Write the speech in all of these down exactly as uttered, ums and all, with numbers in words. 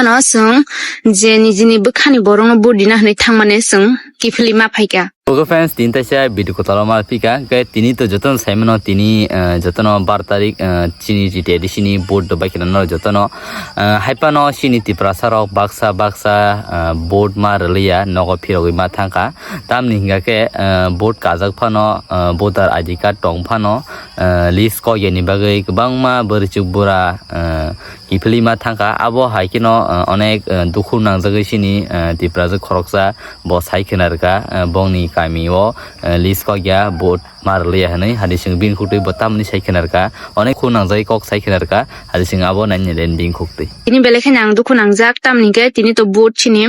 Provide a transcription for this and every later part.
Ano chwng je nijini bwkhani borokno vote rina hwnwi thangmani chwng kiphilwi ma phaikha. Ogo fans, tini taisa video kwtal ma phika, hwnkhe tini to jotono saimano, tini, eh, jotono bar tarik, eh, chini T T A D C ni vote do bai kheno jotono, eh, haipano chini Tiprasa rok baksa baksa, eh, vote ma rwliya, nogo phirogwi ma thangkha. Tamni hingkha khe, eh, vote kajak phano, eh, voter I D card tong phano, eh, list kok yani bagwi kwbangma bwrwichwk bura, eh, kiphilwi ma thangkha. Abo hai kheno, eh, onek, eh, dukhu nangjagwi chini, eh, Tiprasa khoroksa bo sai khna rwkha, eh, bongni kami o, eh, list kok ya vote ma rwliya hwnwi, hadi chwng bini khuktwi bo tamni sai khna rwkha, onek dukhu nangjagwi kok sai khna rwkha, hadi chwng abo naini len bini khuktwi. Tini belai kheno ang dukhu nangjak, tamni hwnkhe tini to vote chini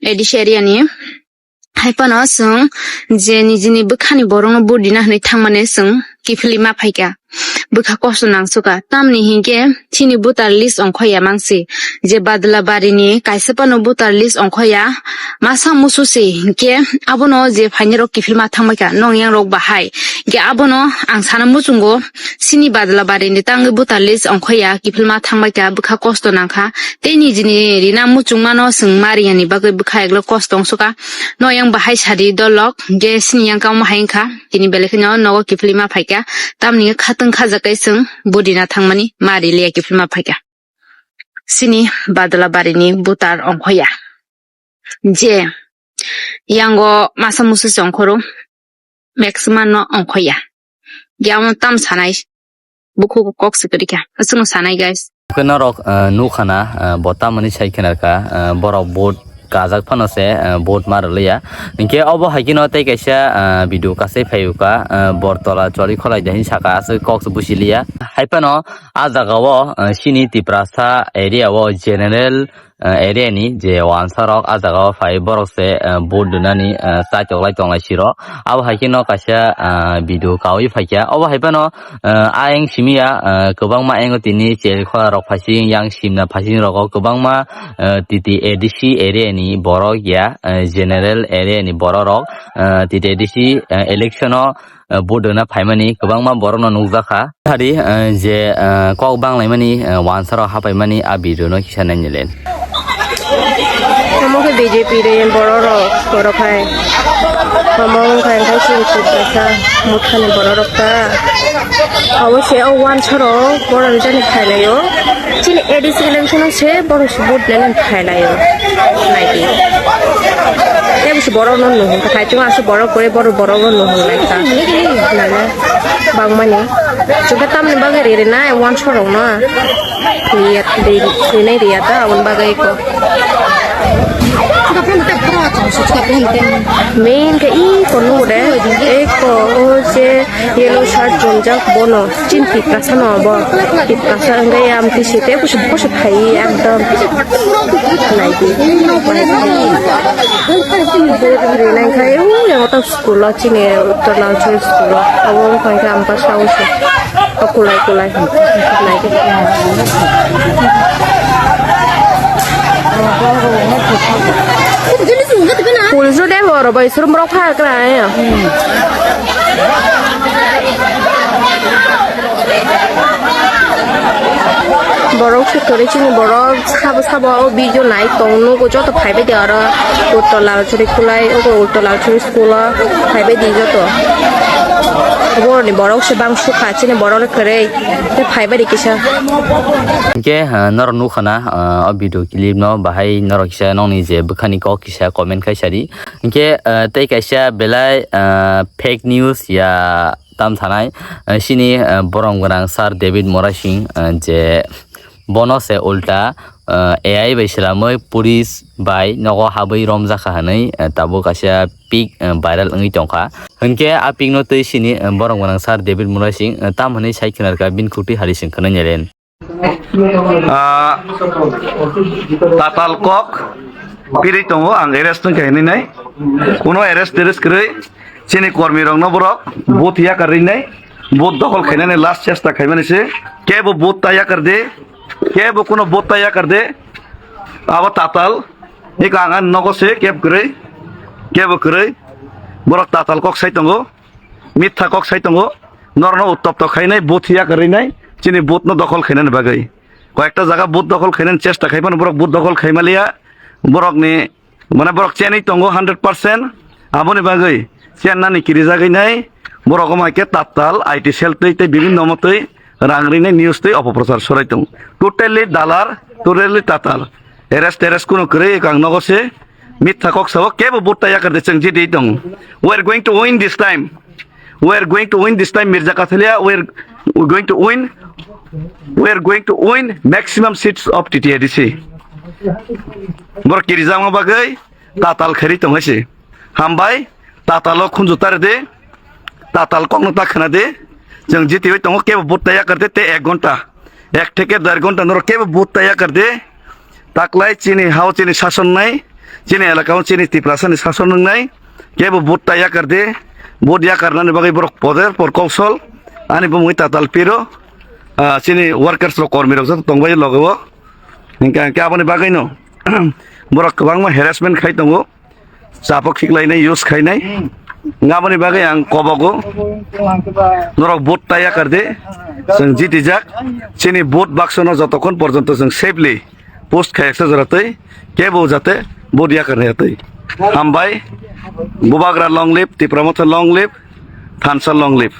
A D C area ni. Haipano chwng je nijini bwkhani borokno vote rina hwnwi thangmani chwng kiphilwi ma phaikha. Bwkha kosto nangsuka. Tamni hinkhe chini voter list ongkhoya mangsi. Je Badalabari ni kaisa phano voter list ongkhoya. Masa musu se hinkhe abono je phainai rok kiphilma thangbaikha. Nongyangrok bahai. Hinkhe abono ang sana muchungo chini Badalabari ni tangwi voter list ongkhoya kiphilma thangbaikha. Bwkha kosto nangkha. Tei nijini rina muchungmano chwng ma riyani bagwi bwkha eklo kosto ongsuka. Noyang bahai sadi dolok, hinkhe chini yang kamo hai wngkha, tini belai kheno nogo kiphilwi ma phaikha, tamni khatwng khajakhe chwng vote rina thangmani ma riliya kiphilwi ma phaikha. Chini Badalabari ni voter ongkhoya. Je yango masa musu se ongkhoro, maximum no ongkhoya. Yamo tam sanai, bukhuk kok se kwrwi kha. Aswkno sanai, guys. Khe norok, eh, nukha na, eh, bo tamoni sai khna rwkha, eh, borok vote kajak phano se, eh, vote ma rwliya. Hinkhe obo hai kheno tei kaisa, eh, video kasai phaiwkha, eh, Bortola choli kholai de hin saka aswk kok se busi liya. Hai phano ah jaga o, eh, chini Tiprasa area o general, eh, area ni je wansa rok ah jaga o phai borok se, eh, vote dunani, eh, chaitok lai tonglai siro. Abo hai kheno kaisa, eh, video kaui phaikha. Obo hai phano, eh, ayang simi ya, eh, kwbangma ayang tini chel khora rok phaising, yang simna phaising rogo kwbangma, eh, T T A D C area ni borok ya, eh, general area ni borok rok, eh, T T A D C, eh, election o, eh, vote rwna phaimani kwbangma borokno nukjakha. Hari, eh, je, eh, kok banglaimani, eh, wansa rok hapaimani a video no kisa naini len. Omo khe B J P ni borok rok, borok hai. Omo wngkha wngkha chini Tiprasa mothani borok rok ta. Abo se o wansa rok borok rok jani phailaio. Chini A D C election o se borok se vote lailaini phailaio. Naidi. Tei busi borok no nung hwnkha thaichung aswk borok kwrwi borok borok no nung hwnkha. Nana bangmani. Chwngkhe tamni bagwi ri rinai wansa rok no. Riya, ri, rinai riya ta aboni bagwi ko. Main khe iko nugo de, iko o je yellow shirt chumjak bono chini Tiprasa no bo. Tiprasa wngkha ya amtwi se tei kusu kusu phai ekdom. Naidi. Rinai khe o yang ta school o chini Uttor Nalsari school o. Abo wngkha khe Ambasa o se. O kulai kulai. Police rok debo oro bai surum rok pha kra ya. Borok se kwrwi chini borok sabo sabo o video nai tong nugo joto phai bai de oro Uttor Nalsari kulai o Uttor Nalsari school o phai bai di joto. Borok ni borok se bang sukha chini borok kwrwi. Tei phai bai di kisa. Hinkhe, ah, norok nukha na, ah, o video clip no bahai norok kisa nokni je bwkhani kok kisa comment khai sadi. Hinkhe, ah, tei kaisa belai, ah, fake news ya tam sanai, ah, sini, ah, borom gwnang Sir David Murasing, ah, je bono se ulta, ah, A I bai slamwi police bai nogo habwi romjakha hwnwi, ah, tabuk kaisa pic, ah, viral wngwi tongkha. Hinkhe a pic no twi sini, ah, borom gwnang Sir David Murasing, ah, tam hwnwi sai khna rwkha bini khuktwi hari sing khwnwi nelen. Ah, tatal kok piri tongo, ang arrest wngkha hinwi nai. Kuno arrest teres kwrwi chini kormi rokno borok vote yakar rinai, vote dokhol khainani last chesta khaimani se. Kebo vote ta yakar de, kebo kuno vote ta yakar de. Abo tatal, eko ang ani nogo se kebo kwrwi, kebo kwrwi. Borok tatal kok sai tongo. Mitha kok sai tongo, norokno uttopto khainai, vote hiya kwrwinai, chini vote no dokhol khainani bagwi. Koyekta jaga vote dokhol khainani chesta khai phano borok vote dokhol khai maliya. Borokni, mane, borok chenwi tongo hundred percent. Aboni bagwi chennani kirijagwi nai. Borok wngma khe tatal, I T cell twi tei bibinno motwi rang rinai news tei opoprochar sorai tongo. Totally dalar, totally tatal. Arrest terrest kuno kwrwi ang nogo se. Mitha kok sabo kebo vote ta yakar de chwng jiti tongo. We are going to win this time. We are going to win this time, Mirza Kathalia. We are going to win. We are going to win maximum seats of T T A D C. Borok kirijama bagwi tatal khari tongwi se. Hambai, tatalo khunju tare de. Tatal kokno ta khna de. Chwng jitiwi tongo kebo vote ta yakar de te ek ghonta. Ek theke der ghonta norok kebo vote ta yakar de. Taklai chini hao chini sason nai, chini elakao chini Tiprasani sason wngnai, kebo vote ta yakar de, vote yakarnani bagwi borok poder por kousol, ani bumungwi tatal piro, ah, chini workers rok, kormi rok joto tongbai logo. Hinkha hinkhe aboni bagwino borok kwbangma harassment khai tongo, chapok khiklainai, use khainai. Aboni bagwi ang kobogo. Norok vote ta yakar de, chwng jitijak. Chini vote baksono jotokhon porjonto chwng safely post khaiyaksa jora twi kebo jate vote yakarnai twi. Hambai, Bubagra long live, Tipra Motha long live, Thansa long live.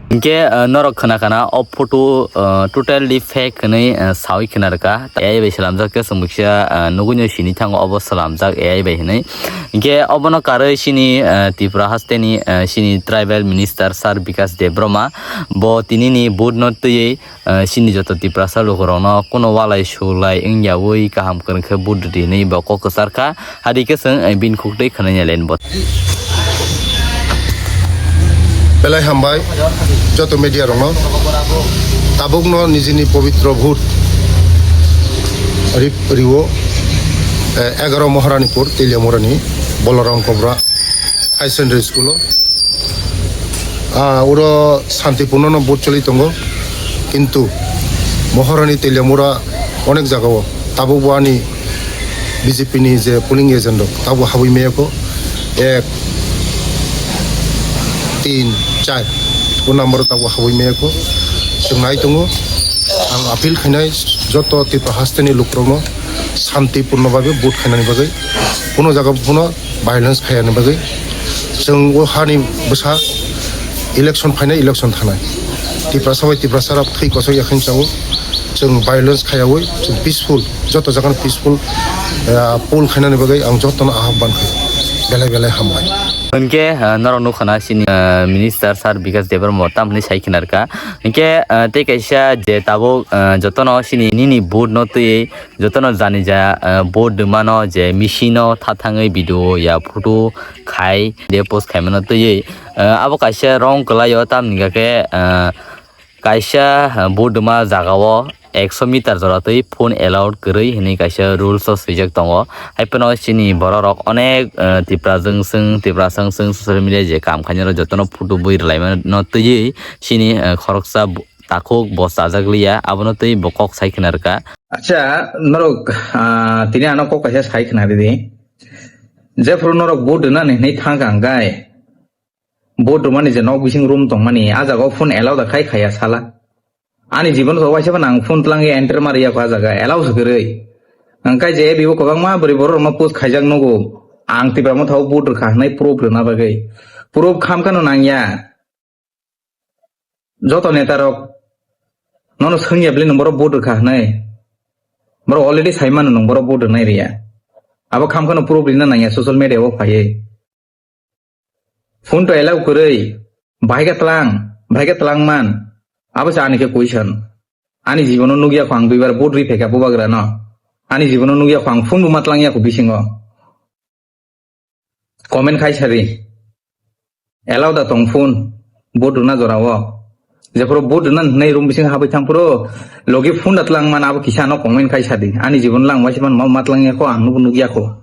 Hinkhe, uh, norok khna khna o photo, uh, totally fake hwnwi, uh, sawi khna rwkha. A I bai slamjak khe chwng buksa, uh, nugui no sini thango obo slamjak A I bai hwnwi. Hinkhe obono karwi chini, uh, Tripura hasteni, uh, chini tribal minister sir Bikash Debbarma bo tinini vote no twiwi, uh, chini joto Tiprasa lukurokno kuno walai sulai wngyawi kaham kwrwng khe vote rwdi hwnwi bo kok kwchar kha. Hadi khe chwng, eh, bini khuk twi khwnai nai lain bo. Belai hambai joto media rokno. Tabukno nijini pobitro vote ri-, riwo, eh, egaro Moharanipur, Teliamurani Balaram Kobra Higher Secondary School o. Ah, uro santipurno no vote choli tongo, kintu Moharani Teliamura onek jagao tabukbo ani B J P ni je polling agent rok tabuk habwi mayakho, ek, tin, char, o number o tabuk habwi mayakho. Chwng nai tongo, ang appeal khainai joto Tripura hasteni lukurokno santipurno bagwi vote khainani bagwi, kuno jaga phano violence khaiyani bagwi. Chwng o hani bwsa election phainai, election thanai. Tiprasa bai Tiprasa rok thwi kochok yakhwng chao. Chwng violence khaiyawi, chwng peaceful, joto jagano peaceful, ah, poll khainani bagwi ang jotono ahobban khai. Belai belai hambai. Hinkhe, ah, norok nukha na chini, ah, minister sir Bikash Debbarma tamni sai khna rwkha. Hinkhe, ah, tei kaisa je tabuk, ah, jotono chini nini vote no twiwi jotono jani ja, ah, vote rwmano je machine o thathangwi video ya photo khai de post khaimano twiwi, ah, abo kaisa wrong kwlaio, tamni hwnkhe, ah, kaisa, ah, vote rwma jagao ekso meter jora twi phone allowed kwrwi hwnwi kaisa rules o swijak tongo. Haiphano chini borok rok onek, ah, Tipra jwng chwng, Tipra chwng chwng social media je kam khainai rok jotono photo bui rwlaimano twiwi chini, ah, khoroksa takhuk bo chajak liya, abono twi bo kok sai khna rwkha. Acha, norok, ah, tini ano kok kaisa sai khna ridi. Jephru norok vote rwnani hwnwi thang kha hwnkhe, vote rwmani je nok bising room tongmani, a jagao phone allow da khai khaya sala. Ani jibon so waisa phano ang phone twlangwi enter ma rwya kho a jaga, allow se kwrwi. Hwnkhe je bibo kwbangma bwrwi borok rokno post khaijak nugo, ang Tipra Motha o vote rwkha hwnwi proof rwna bagwi. Proof khamkhano nangya. Joto neta rok nono swngya bwle nwng borok vote rwkha hwnwi. Borok already sai mano nwng borok vote rwnai rwya. Abo khamkhano proof rina nangya social media o phaiwi. Phone to allow kwrwi, bahai khe tlang, bahai khe tlang man. Abo se ani khe question. Ani jibono nukya kho ang duibar vote rwi phaikha bubagra no. Ani jibono nukya kho ang phone bo ma tlangya kho bisingo. Comment khai sadi. Allow da tong phone. Vote rwna jora o. Jephuru vote rwna hwnwi room bising habwi thang phuru logi phone da tlang man abo kisa no comment khai sadi. Ani jibon lang waisa man ma ma tlangya kho ang nubo nukya kho.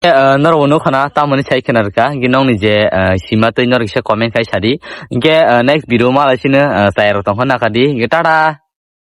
Eh, norok bo nukha na tamoni sai khna rwkha. Hinkhe nokni je, eh, sima twi norok kisa comment khai sadi. Hinkhe, eh, next video ma lai sino, eh, tayar tong kha nakha di. Hinkhe tata.